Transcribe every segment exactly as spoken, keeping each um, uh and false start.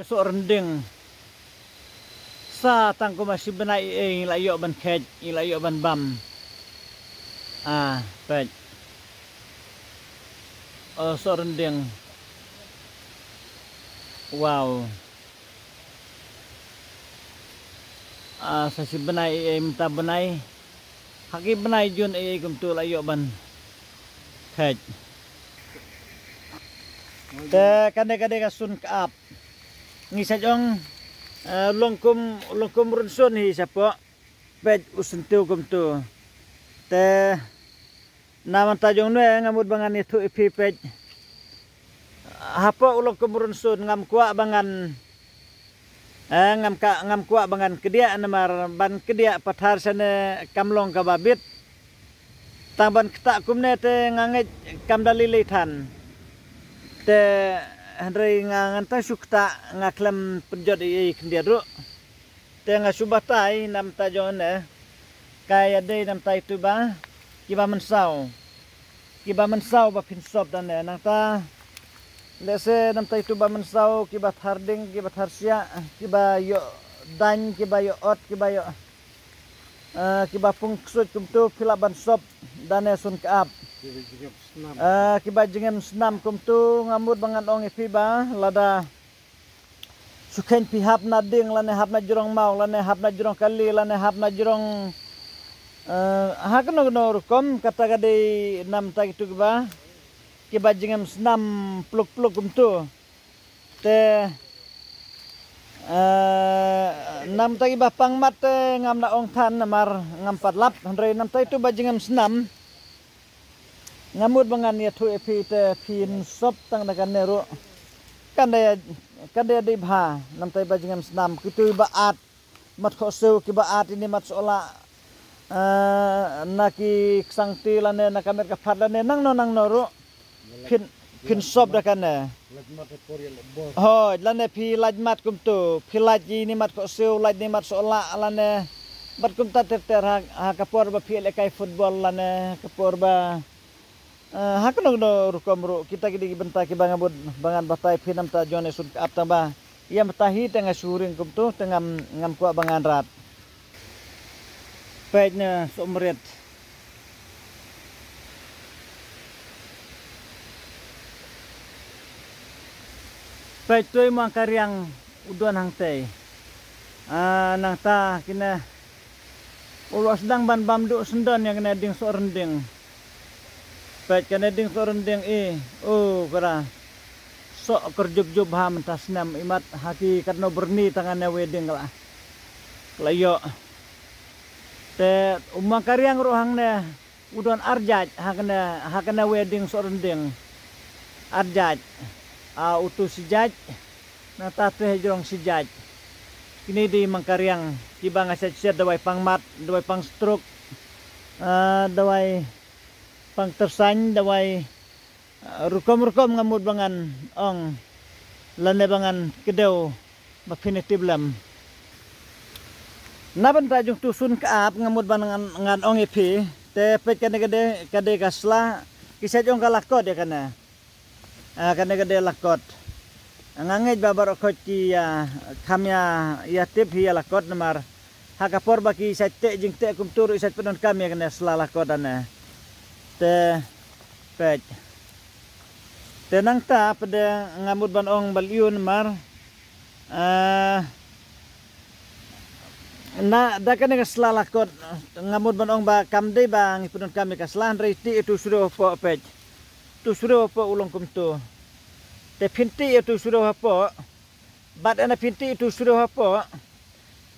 Soh rynding. Sa tang kumba shi bnai ei ei ngi la ïoh ban kheit, ngi la ïoh ban bam. Ah, peit. Oh, soh rynding. Wow. Ah, sa shi bnai ei ei mynta bnai. Ha ki bnai Jun ei ei kumtu la ïoh ban kheit. Te kane kane ka sun ka ap. Ngi sa jong, eh, long kum, long kum rynsun hi shapoh. Peit u syntiew kumtu. Te na mynta jong ne nga mut ba ngan ïathuh ïa phi peit. Hapoh u long kum rynsun ngam kwah ba ngan, eh, ngam ka, ngam kwah ba ngan kdiah namar ban kdiah pathar shane kam long kaba bit. Tang ban ktah kumne te nga ngeit kam da lei lei than. Te hynrei nga ngan tang shu ktah, nga khlem pynjot ei ei khyndiat ruh. Te nga shu batai na mynta jong ne. Ka ïadei na mynta itu ba kiba mynsaw. Kiba mynsaw ba phin sop da ne. Nangta lehse na mynta itu ba mynsaw, kiba thar ding, kiba thar siah, kiba ïoh daiñ, kiba ïoh ot, kiba ïoh, eh, kiba pung ksuid kumtu phi lah ban sop da ne sun ka ap. Kiba jingem snam. Eh, kiba jingem snam kumtu nga mut ba ngan ong ïa phi ba lada shu kheiñ phi hap na ding lane hap na jrong maw lane hap na jrong kali lane hap na jrong, eh, ha kano kano rukom kata ka dei na mynta kitu kiba, kiba jingem snam pluk pluk kumtu. Te, eh, na mynta kiba pang mat te ngam da ong than namar ngam pat lap hynrei na mynta itu ba jingem snam. Nga mut ba ngan ïathuh ïa phi te phin sop tang da kane ruh. Kan da, kan da dei bha na mynta ba jingem snam kitu ba at mat khohsiew kiba at ine mat sohlah, eh, na ki ksangti lane na ka met ka phad lane nangno nangno ruh. Phin, phin sop da kane. Hoi, lane phi lait mat kumtu, phi lait ine mat khohsiew, lait ine mat sohlah lane mat kumta ter ter ha, ha ka por ba phi lehkai football lane ka por ba, eh, ha kano kano rukom ruh kita ki dei ki bynta kiba nga mut ba ngan batai phi na mynta jong ne sun ka ap tang ba ïa mynta hi te nga shu ring kumtu te ngam, ngam kwah ba ngan rat. Peit ne soh mrit. Peit toi ma ka riang u don hangtei. Ah, nangta kine u la sdang ban bam duh syndon ïa kane ding soh rynding. Peit kane ding soh rynding i. Oh, kara. Soh kyrjup jup ha mynta snem imat ha ki katno byrni tang ane wedding kala. Kala ïoh. Te u ma ka riang ruh hangne u don arjait ha kane, ha kane wedding soh rynding. Arjait. A utu sijait. Nangta te jrong sijait. Kine dei ma ka riang kiba nga sait siat dawai pang mat, dawai pang stroke. Ah, dawai pang tyrsain, dawai, ah, rukom rukom nga mut ba ngan ong lane ba ngan kdew ba phin ïa tip lem. Na bynta jong tu sun ka ap nga mut ba ngan, ngan ong ïa phi te peit kane ka dei, ka dei ka sla ki sait ong ka lakot ïa kane. Ah, kane ka dei lakot. Nga ngeit ba baroh khoit ki, ah, kham ïa, ïa tip hi ïa lakot namar ha ka por ba ki sait teh jingteh kumtu ruh i sait pyndonkam ïa kane sla lakot ane. Te peit. Te nangta pdeng nga mut ban ong ba lyiun mar. Ah, na da kane ka sla lakot nga mut ban ong ba kam dei ba ngi pyndonkam ïa ka sla hynrei tih ïa tu shurew hapoh peit. Tu shurew hapoh u long kumtu. Te phin tih ïa tu shurew hapoh. Bad ynda phin tih ïa tu shurew hapoh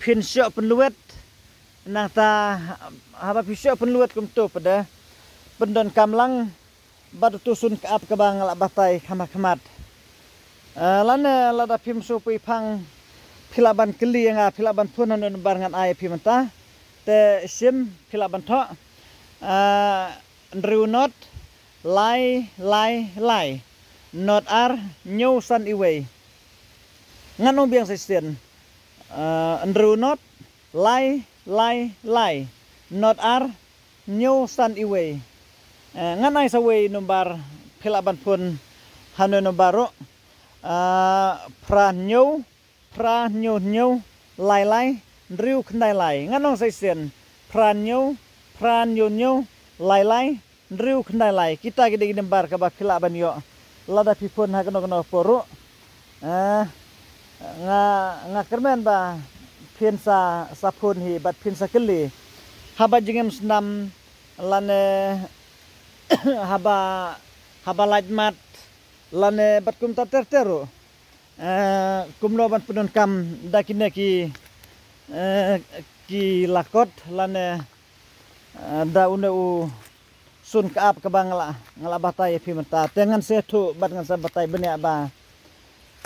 phin shoh pynlwet. Nangta haba phi shoh pynlwet kumtu pdeng pyndonkam lang bad utu sun ka ap kaba nga la batai kham ha khmat. Ah, lane lada phim sngewpoi phang phi lah ban kylli ïa nga, phi lah ban phone ha une u number ngan ai ïa phi mynta. Te sim phi lah ban thoh. Ah, hynriew not lai lai lai not ar hynñiew san iwei. Ngan ong biang sa shisien. Ah, hynriew not lai lai lai not ar hynñiew san iwei. Eh, ngan ai sa wei number phi lah ban phone ha une u number ruh. Ah, phra hynñiew, phra hynñiew hynñiew, lai lai, hynriew khyndai lai. Ngan ong sa shisien, phra hynñiew, phra hynñiew hynñiew, lai lai, hynriew khyndai lai. Kita ki dei ki number kaba phi lah ban ïoh lada phi phone ha kano kano por ruh. Ah, nga, nga kyrmen ba phin sa, sa phone hi bad phin sa kylli haba jingim snam lane haba, haba lait mat lane bad kumta ter ter ruh. Eh, kumno ban pyndonkam da kine ki, eh, ki lakot lane, eh, da une u sun ka-ap kaba nga la, nga la batai ïa phi mynta. Te ngan sa ïathuh bad ngan sa batai bniah ba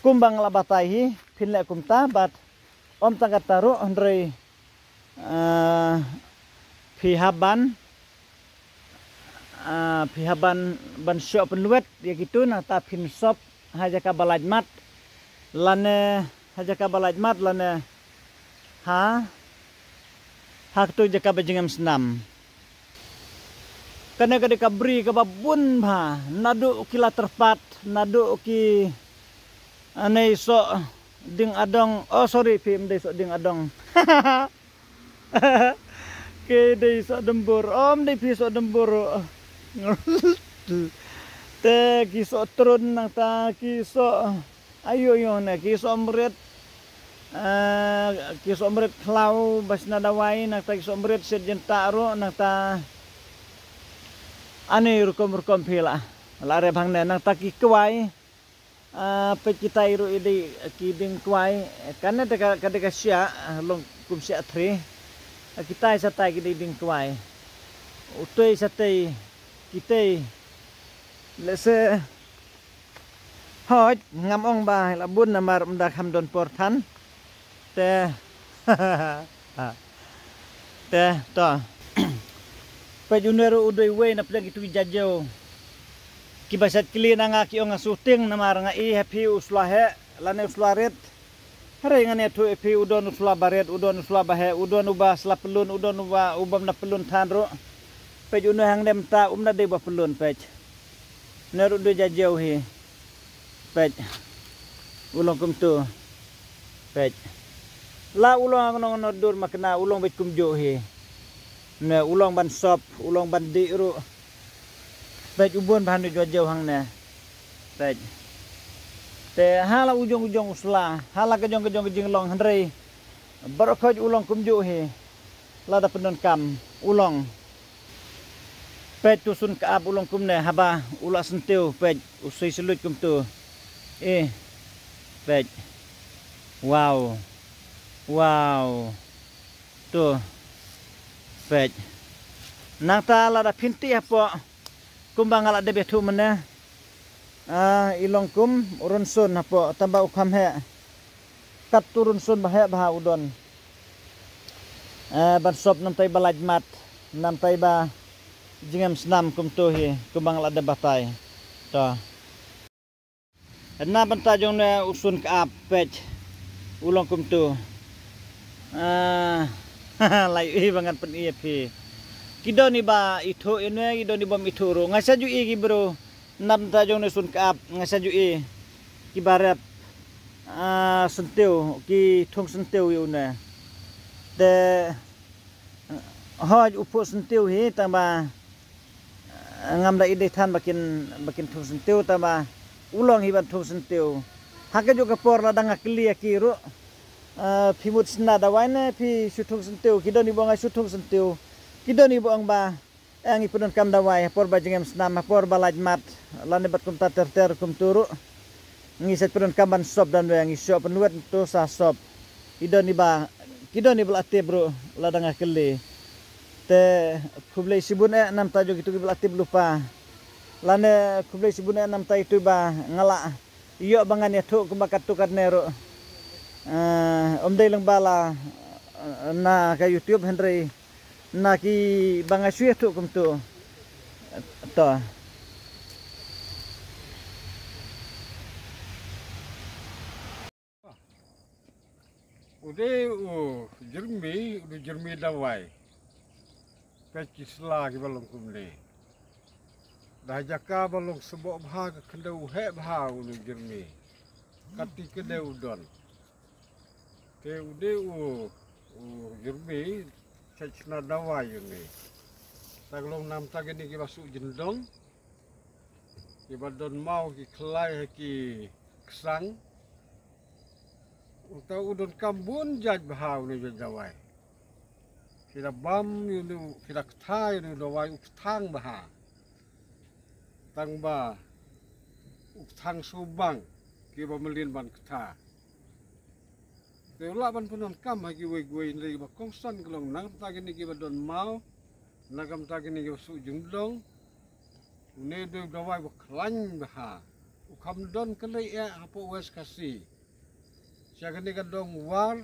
kumba nga la batai hi phin leh kumta bad ym tang kata ruh hynrei, ah, phi hap ban, ah, phi hap ban, ban shoh pynwit ïa kitu nangta phin sop ha jaka ba lait mat lane ha jaka ba lait mat lane ha, ha katu jaka ba jingim snam. Kane ka dei ka bri kaba bun bha, naduh ki la tyrpat, naduh ki, ah, nei soh ding adong. Oh, sorry phi, ym dei soh ding adong. Ki dei soh dymbur. Oh, ym dei phi, soh dymbur. Te ki soh trun nangta ki soh aïu aïu ne, ki soh mrit. Eh, ki soh mrit khlaw ba shna dawai nangta ki soh mrit shet jyntah ruh nangta ani rukom rukom phi la, la rep hangne nangta ki kwai. Ah, peit kitai ruh i dei ki ding kwai. Kane te ka, ka dei ka shiah, ah, long kum shiah thri. Ah, kitai shatai ki dei ding kwai. Utei shatai kitei. Lehse hooid ngam ong ba la bun namar ym da kham don por than. Te. Te to. Peit une ruh u dei uwei na pdeng itu i jajew. Kiba sait kylli na nga ki ong nga shooting namar nga i ha phi u sla heh lane u sla rit. Hynrei ngan ïathuh ïa phi u don u sla ba rit, u don u sla ba heh, u don uba sla pyllun, u don uba, u bym da pyllun than ruh. Peit une hangne mynta um da dei ba pyllun peit. Ne ruh dei jajew hi. Peit. U long kumtu. Peit. La u long ha kano kano dur ma kane u long beit kumjuh hi. Ne u long ban sop, u long ban dih ruh. Peit u bun bha ne jajew hangne. Peit. Te ha la u jong u jong u sla, ha la ka jong ka jong ka jinglong hynrei baroh khoit u long kumjuh hi. Lada pyndonkam u long. Peit tu sun ka-ap u long kumne haba u la syntiew peit u soi slut kumtu. Eh. Peit. Wow. Wow. Tu. Peit. Nangta lada phin tih hapoh kumba nga la dep ïathuh mynne. Ah, i long kum u rynsun hapoh tangba u kham heh. Kat tu rynsun ba heh bha u don. Eh, ban sop namtai ba lait mat, namtai ba jingim snam kumtu hi, kumba nga la dep batai. To. Na bynta jong ne u sun ka-ap peit u long kumtu. Ah, la ïohi ba ngan pyni ïa phi. Ki don iba ithuh ïa ne, ki don iba ym ithuh ruh. Nga sa ju i ki bro. Na bynta jong ne sun ka-ap nga sa ju i kiba rep, ah, syntiew, ki thung syntiew ïa une. Te hooid u phuh syntiew hi tangba, ah, ngam da i dei than ba kin, ba kin thung syntiew tangba u long hi ban thung syntiew. Ha kajuh ka por lada nga kylli ïa ki ruh, ah, phi mut shna dawai ne phi shu thung syntiew, ki don iba ong nga shu thung syntiew, ki don iba ong ba eh, ngi pyndonkam dawai ha por ba jingim snam, ha por ba lait mat lane bad kumta ter ter kumtu ruh. Ngi sa pyndonkam ban sop dan wei ngi sop pynwet tu sa sop. Ki don iba, ki don iba la tip ruh lada nga kylli. Te khublei shibun eh namta jong kitu kiba la tip lypa. Lane khublei shibun eh namta itu ba nga la ïoh ba ngan ïathuh kumba katto katne ruh. Eh, ym dei lyngba la, eh, na ka YouTube hynrei na kiba nga shu ïathuh kumtu. To. U dei u jyrmi, u dei jyrmi dawai. Peit ki sla kiba long kumne. Da jaka ba long sboh bha ka khyndew heh bha u dei jyrmi. Kati ka dei u don. Te u dei u, u jyrmi, chach na dawai u ne. Ta ka long namta kine kiba suk jingdong. Kiba don maw ki khlai ha ki ksang. Uta u don kam bun jait bha u ne jait dawai. Ki da bam ïa u, ki da kthai ïa u dawai u kthang bha. Tang ba u kthang subang kiba mlien ban ktha. Te u lah ban pyndonkam ha kiwei kiwei hynrei ba kongsan ka long na ka bynta kine kiba don maw, na ka bynta kine kiba suk jingdong. Une u dei u dawai ba khlaiñ bha. U kham don kane eh hapoh West Khasi. Sha kane ka dong War,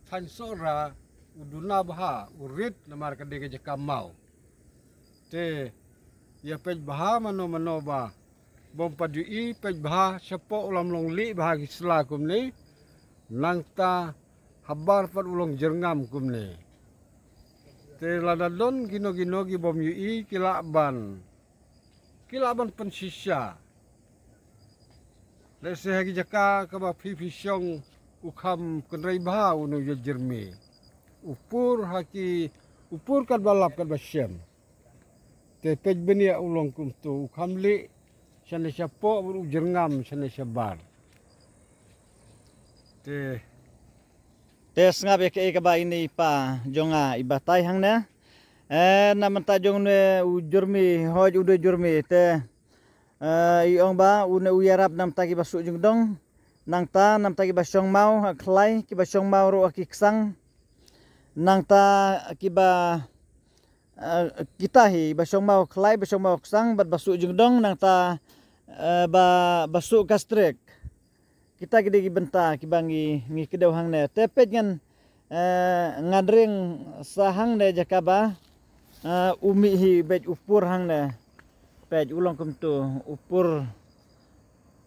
thaiñ Sohra, u duna bha, u rit namar ka dei ka jaka maw. Te ïa peit bha mano mano ba bym pat ïohi, peit bha shapoh u lam long lieh bha ki sla kumne. Nangta habar pat u long jyrngam kumne. Te lada don kino kino ki bym ïohi ki lah ban, ki lah ban pynshisha. Lehse ha ki jaka kaba phi phi shong u kham kynrei bha une u jyrmi. U pur ha ki, u pur katba lap katba shem. Te peit bniah u long kumto u kham lieh shane shapoh bad u jyrngam shane shabar. Te te sngap ïa kaei kaba ine i pa jong nga i batai hangne. Eh, na mynta jong une u jyrmi, hooid u dei jyrmi te, eh, i ong ba une u ïarap na mynta kiba suk jingdong. Nangta na mynta kiba shong maw ha khlai, kiba shong maw ruh ha ki ksang. Nangta kiba, eh, kita hi ba shong maw khlai, ba shong maw ksang bad ba suk jingdong, nangta, eh, ba, ba suk gastric. Kita ki dei ki bynta kiba ngi, ngi kdew hangne. Te peit ngan, eh, ngan ring sa hangne jaka ba, eh, u mih hi beit u pur hangne. Peit u long kumto u pur,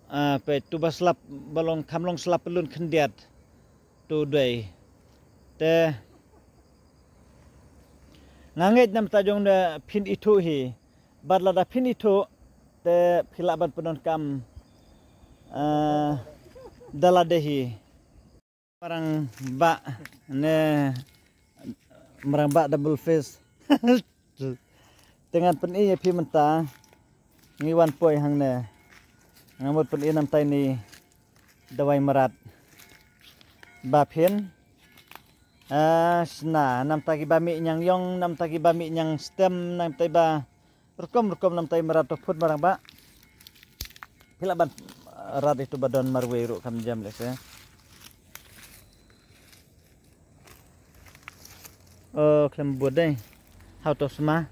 eh, peit tu ba slap ba long kham long slap pynlun khyndiat tu dei. Te nga ngeit na mynta jong ne phin ithuh hi. Bad lada phin ithuh te phi lah ban pyndonkam, eh, da lade hi. Marang bah ne, marang bah double face. Te ngan pyni ïa phi mynta ngi wan poi hangne. Nga mut pyni namtai ni dawai mrad. Ba phin, ah, sna namta ki ba mih ñiang ïong, namta ki ba mih ñiang stem, namta ba rukom rukom namta i mrad to phut marang bah. Phi lah ban, ah, rat itu ba don marwei ruh kam jam lehse. Oh, khlem bud dei. Hau to sma.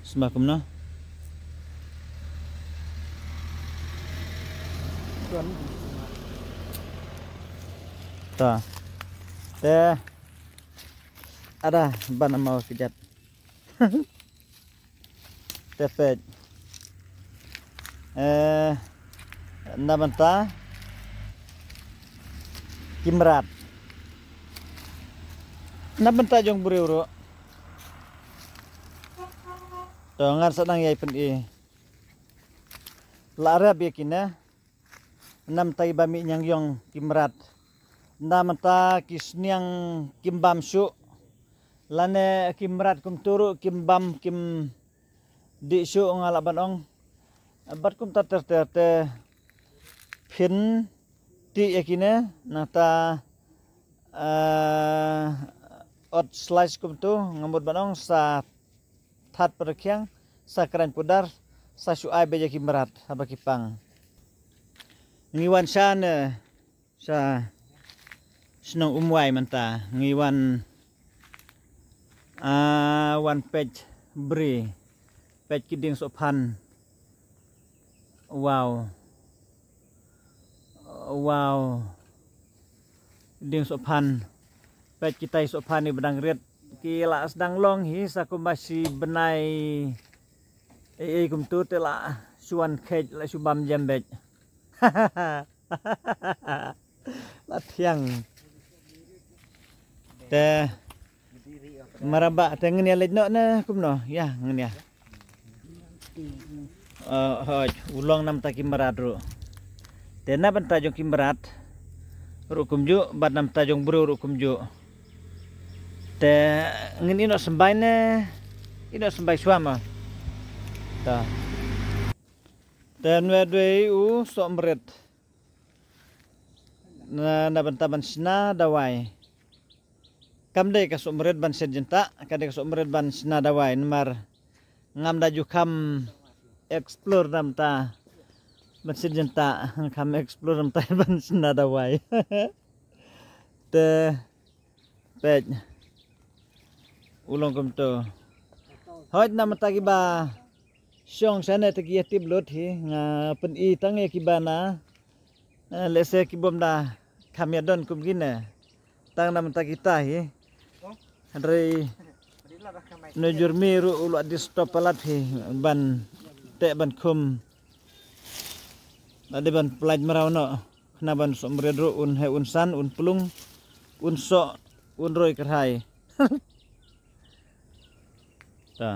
Sma kumno? To. Te. Ada ban amau kejat. Te peit. Eh, na bynta ki mrad. Na bynta jong briew ruh. To ngan sa nang ïai pyni. La rep ïa kine. Na bynta ki ba mih ñiang ïong ki mrad. Na bynta ki sniang kim bam shuh. Lane ki mrad kumtu ruh kim bam kim dih shuh nga lah ban ong. Bad kumta ter ter te phin tih ïa kine nangta, eh, ot slice kumtu nga mut ban ong sa that pyrkhiang, sa kren pudar, sa shu ai beit ïa ki mrad haba ki pang. Ngi wan sha ne, sha shnong Umwai mynta ngi wan, ah, wan peit bri, peit ki dieng sohphan. Wow. Wow. Dieng sohphan. Peit kitai sohphan ni ba dang rit. Ki la sdang long hi sa kumba shi bnai. Ei ei kumtu te la shu wan kheit la shu bam jem beit. La thiang. Te marang bah te ngin ïa leit noh ne kumno? Ïa ngin ïa. Eh, hooid, u long namta ki mrad ruh. Te na bynta jong ki mrad ruh kumjuh, bad na bynta jong briew ruh kumjuh. Te ngin ïoh symbai ne ïoh symbai shuwa ma. Ta. Te nwe dwei u soh mrit. Na, na bynta ban shna dawai. Kam dei ka soh mrit ban shet jyntah, ka dei ka soh mrit ban shna dawai, namar ngam da ju kham explore na bynta ban shet jyntah, kham explore na bynta ban shna dawai. Te peit u long kumto. Hooid, na bynta kiba shong shane te ki ïa tip lut hi, nga pyni tang ïa kiba na, eh, lehse ki bym da kham ïa don kum kine. Tang na bynta kita hi. Hynrei Nujur mi ruh u la disturb palat hi ban teh ban khum. La dei ban pynlait mraw noh. Khnang ban soh mrit ruh un heh un san, un plung, un soh, un roi kyrhai. Ta.